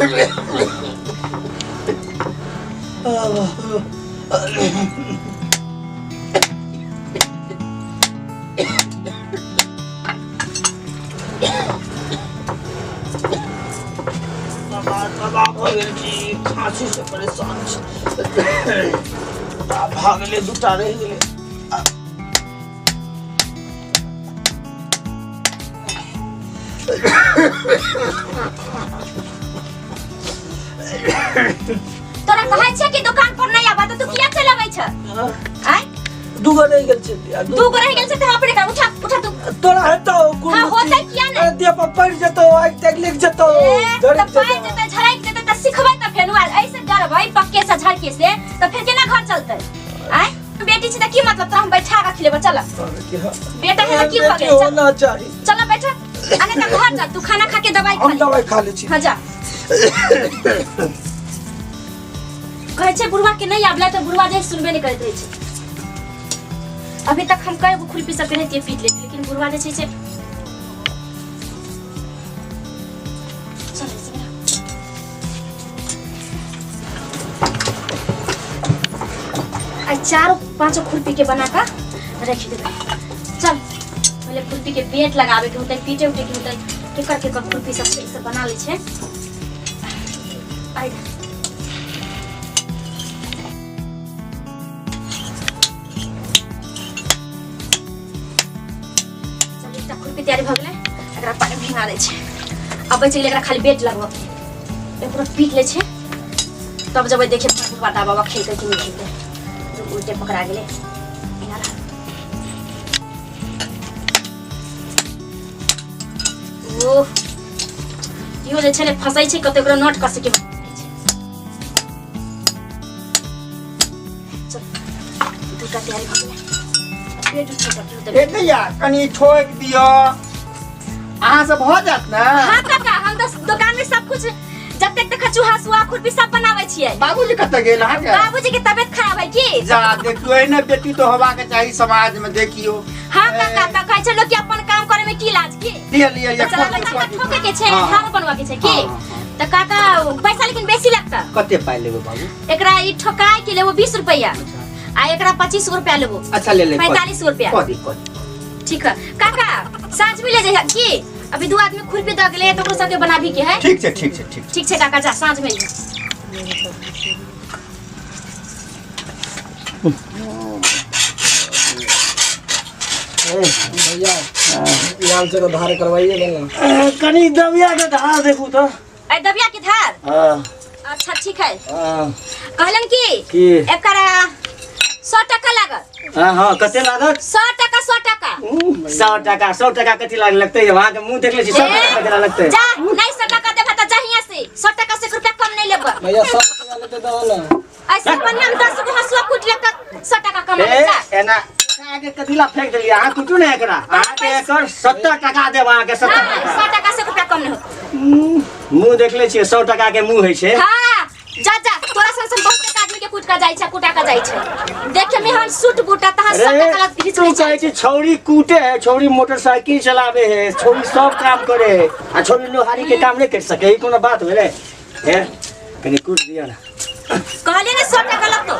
बाबा तबाह भऽ गेल छी, खाँसी से परेशान छी। आ भऽ गेलै, दूटा रहि गेलै। तोरा कहै छै कि दुकान पर नहीं आबा त तू किया चल आबै छ? आय। दूगो रहि गेल छै। दू गो रहि गेल छै त अपने कर, उठा उठा तू। तोरा हेतौ? हाँ, होतै किया नहि? देह पर पड़ि जेतौ, आगि तागि लागि जेतौ। ए, झड़कि त पाइ जेतौ। जेतै, झड़कि जेतै त सिखबै त फेर आर ऐसे डरबै पक्के से झड़के से त फेर केना घर चलतै? आय, बेटी छै त की मतलब, तोरा हम बैठा के खिलेबो। चल, बेटा है त की भऽ बेटी गेल? चल। होना चाही। चल बैठ, आ नहीं त घर चल, तू खाना खा के दवाई खा हम ले। दवाई खा लै छी। हाँ, जा। कहै छै बुढ़वा के नहीं आबला तऽ बुढ़वा जे सुनबे नहीं करैत रहै छै। अभी तक हम कए गो खुरपी सब केनाहिते पीट लेली, लेकिन बुढ़वा जे छै से चल समीरा। आ चारो पांचो खुरपी के बना कऽ रख देबै। चल, पहले खुरपी के पेट लगावे के होतै, पीटे उटे के होतै। केकर केकर खुरपी सब छै, ई सब बना लै छै। आइ चल, एकटा खुरपी तैयारी भऽ गेलै। एकरा पानि भिंगा दै छै। अब बचि गेलै एकरा खाली बेट लगबऽ के। एकरो पीट लै छै, तब जबै देखे बुढ़वा बाबा खेलकै कि नहि खेलकै। उल्टे पकड़ा गेलै। एना रह। ओह, इहो जे छै ने फंसै छै कते, ओकरा नोट कसै के चल, दूटा तैयारी भऽ गेलै। पेट उठे के होतै। ए दैया, कनि ठोकि दिअ, अहाँ से भऽ जायत ने? हाँ काका, हम तो दुकान में सब कुछ जतेक देखै छु हसुआ खुरपी सब बनाबै छियै। बाबूजी कतऽ गेल अहाँके? बाबूजी के तबियत खराब है की। जा देखियौ, एहने बेटी तो होबाक चाही समाज में, देखियौ। हाँ काका, तऽ कहै छै लोग कि अपन काम करे में की लाज की। लिअ लिअ लिअ। चला, काका, ठोके के छै? हाँ। धारो बनवा के छै की? हाँ, हाँ। तऽ काका, पैसा लेकिन बेसी लगता। कते पाइ लेबै बाबू? एकरा ई ठोकाय के लेबो 20 रुपया आ एकरा 25 रुपया लेबो। अच्छा, ले ले। 45 रुपया। कऽ दी, कऽ दी। ठीक है काका, साँझ में ले जाइए की, अभी दू आदमी खुरपी दऽ गेलै तऽ ओकरो सबके बनाबी के है। ठीक छै, ठीक छै, ठीक छै। ठीक छै काका, जा, साँझ में अइहे। भैया, लाल से तो धार करवाइए लेना। कनी दबिया के धार देखू तऽ। ए दबिया के धार? हाँ। अच्छा, ठीक है। हाँ। कहलन की की? एकर 100 टका लागत। हाँ हाँ, कते लागत? 100 टका, 100 टका। 100 टका, 100 टका कथी लाग लगतै? अहाँके मुँह देख लै छी, 100 टका कथी लगतै? जा, नहीं 100 टका देबे तऽ जा हियाँ से। 100 टका से एक रुपया कम नहीं लेबै। भैया, 100 रुपया लेते तो ना। ऐसे बढ़िया हम 10 गो हसुआ कूट लेब तऽ 100 टका कमा ए लेब, जा। एना आगे कथी ला फेंक देलियै? अहाँ कुटू ने एकरा, अहाँके एकर 70 टका देब अहाँके, 70 नहीं, टका। 100 टका से एक रुपया कम नहीं होत। मुँह देख लै छियै, 100 टका के मुँह होइ छै। हाँ, जा जा, तोरा सन सन बहुत आदमी के कूट का जाइ छै, कुटा का जाइ छै। देखे में हम सूट बूटा तहां 100 अरे टका ला घिच तू लै कहै छै। छी छौड़ी कूटे है, छौड़ी मोटरसाइकिल चलावे है, छौड़ी सब काम करे है, आ छौड़ी लोहारी के काम नहीं कर सके, ई कोनो बात भेलै? हे, कनी कूट दिअ ना। कहलिए ने 100 टका लगतो।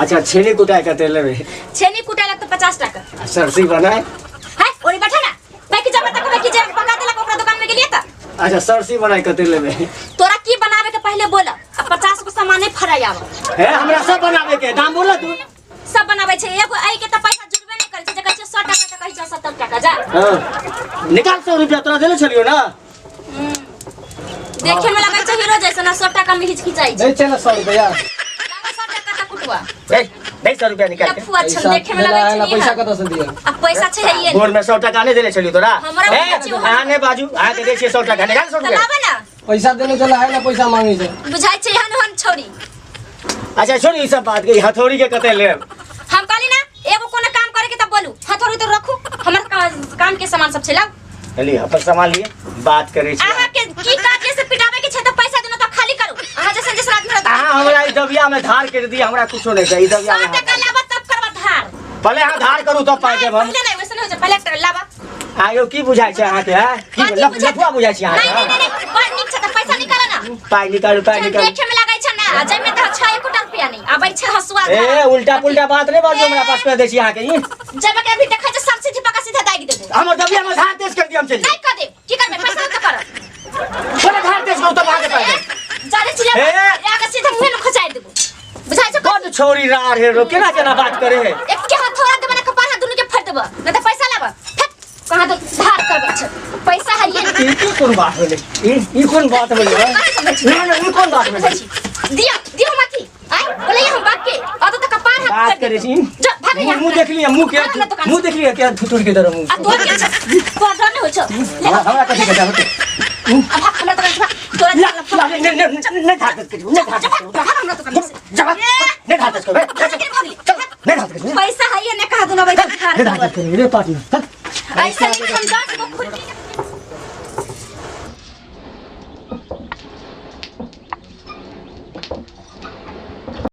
अच्छा, छेनी कुटाय कते लेबै? छेनी कुटाय लगतो 50 टका। आ सरसी बनाय? है ओरी बैठा ना, बैठ जब तक बैठ जे पका देलक ओकरा दुकान में गेलिए त। अच्छा, सरसी बनाय कते लेबै? तोरा की बनावे के पहले बोल, आ 50 गो सामान नहीं फराई आब। हे, हमरा सब बनावे के दाम बोल तू। सब बनावे छै, एगो एहि के त पैसा जुड़बे नहीं करै छै, जे कहै छै 100 टका त कहै छै 70 टका, जा। हाँ, निकाल 100 रुपया, तोरा देले छलियो ना। देखे में लगै छै हीरो जैसन आ 100 टका में हिचकिचाइ छै। नहीं चले 100 रुपया। लागा 100 टका त कुटुआ। ए, दे 100 रुपया निकाल के। लफुआ छल, पैसा देखे में लगै है छै ना, पैसा इहा। कतऽ से दिया? आ पैसा छै है ये। बोर में 100 टका नहीं देले छलियो तोरा? हमरा ए, पैसा छै, अहाँ नहीं बाजू, अहाँ के दै छियै 100 टका, निकाल 100 त रुपया। लाबे ना। पैसा देने चला है ना, पैसा मांगे छै। बुझाइ छै एहन ओहन छौरी। अच्छा छोड़ ई सब बात के, ई हथौड़ी के कते लेब? हम कहली ना एगो कोनो काम करे के त बोलू, हथौड़ी तो रखू, हमर काम के सामान सब छै, लाउ। लिए अपन सामान लिए, बात करे छी। अहाँ के की काज से पिटावे के छै त पैसा देना त खाली करू। अहाँ जैसन जैसन आदमी रहत। अहाँ हमरा ई दबिया में धार कर दिया, हमरा कुछो नहीं चाहिए ई दबिया 100 में। टका लाबा तब करबा धार। पहले अहाँ धार करू तब पाइ देब हम। पहिले नहीं, वैसे नहीं होइ छै, पहिले एकटा लाबा। आयो की बुझाइ छै अहाँके, हैं? की कथी बुझाइ? लफुआ बुझाइ छै नहीं अहाँके? नहीं नहीं, बड़ नीक छै त पैसा निकाल ना। पाइ निकालू, पाइ जहन निकालू। देखे में लागै छै ना, जाहि में तऽ छै एकोटा रुपया नहीं, आबै छै हसुआ। ए, उल्टा पुल्टा बात नहीं बाजू, हमरा पास कर दै छी अहाँके ई। जब के अभी देखै छै सब सीधे पका सीधा दागि देबो। हमर दबिया में धार तेज कर दिया, हम चलि। नहीं कर देब, की करबै? पैसा तऽ करब। बोले धार तेज करू तब अहाँके पाइ देब। जादे चिल्ला ए! आगे सीधा मुँहे में खोचाइ देबो, बुझाइ छौ? बड छोरी रार हे रो, केना केना बात करे है। एक के हथौड़ा देबो ना कपार हाथ दुनू के फाड़ि देबो, नहीं तऽ पैसा लाबऽ। फेक कहाँ तो धार करबै छै, पैसा हइए नहीं। ई की कोन बात भेलै? ई ई कोन बात भेलै? कहाँ समझै छी? ना ना, ई कोन बात भेलै? दिया दियो मथी आइ बोले हम बाप के अत त कपार हाथ बात करे छी। जा भाग यहाँ। मुंह देख लिया, मुंह के। भाग ना दुकान मुंह से। देख लिया क्या थुथुर के तरह मुंह। आ तोर के छै, तोर डर नहीं होइ छौ? ले। हमरा कथी के जाबे? आ भाग हमरा दुकान से, भाग। तोरा ना ना, नहीं नहीं नहीं, धार तेज करू, नहीं धार तेज करू। भाग हमरा दुकान से। जा, नहीं धार तेज करू। भाग के भागली। नहीं धार तेज करू। पैसा है ने कहा दुना बैठ धार नहीं धार तेज करू रे पार्टनर, चल। ऐसे नहीं, हम 10 गो खुरपी।